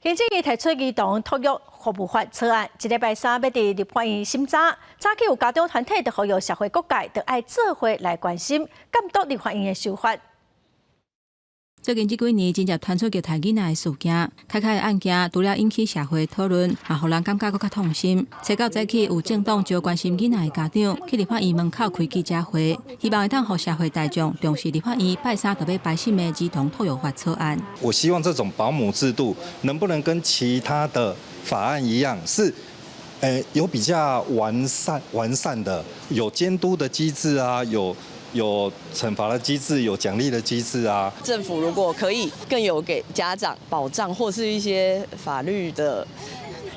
行政院提出兒童托育服務法草案，這禮拜三欲佇立法院審查。早起有家長團體就呼籲社會各界，著愛做伙來關心監督立法院的修法。最近這幾年，真濟傳出虐待囡仔的事件，開開的案件，除了引起社會討論，嘛予人感覺閣較痛心。初九早起有政黨招關心囡仔的家長去立法院門口開記者會，希望會當予社會大眾重視立法院拜三就欲排審的兒童托育法草案。我希望這種保姆制度能不能跟其他的法案一樣，是有比較完善的，有監督的機制啊，有懲罰的機制，有獎勵的機制啊。政府如果可以更有給家長保障，或是一些法律的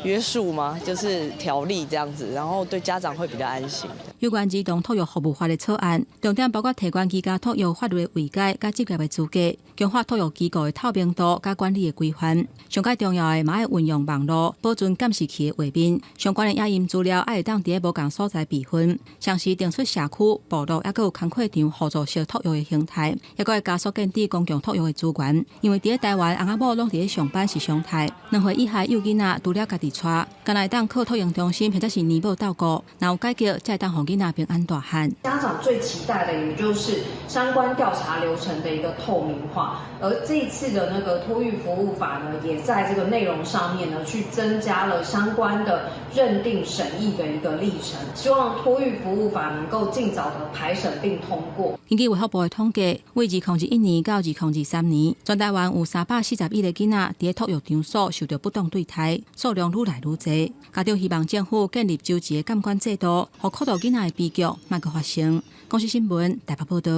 約束嗎？就是條例這樣子，然後對家長會比較安心。有關兒童托育服務法的草案，重點包括提懸居家托育法律的位階、佮執業的資格，強化托育機構的透明度、佮管理的規範。上蓋重要的嘛愛運用網路保存監視器的畫面，相關的影音資料愛會當佇咧無仝所在備份，同時定出社區、部落抑閣有工課場互助式托育的形態，抑閣會加速建置公共托育的資源。因為佇咧台灣，翁仔某攏佇咧上班是常態，2歲以下幼囡仔除了家己帶，干焦會當靠托嬰中心或者是年母照顧，若有改革，才會當予囡仔平安大漢。家長最期待的，也就是相關調查流程的一個透明化，而這一次的那個托育服務法呢，也在這個內容上面呢，去增加了相關的認定審議的一個歷程。希望托育服務法能夠盡早的排審並通過。根據衛福部的統計，為2021年到2023年，全台灣有341個囡仔佇咧托育場所受著不當對待，數量愈來愈濟。家長希望政府建立周齊的監管制度，予苦毒囡仔的悲劇莫閣發生。公視新聞台北報道。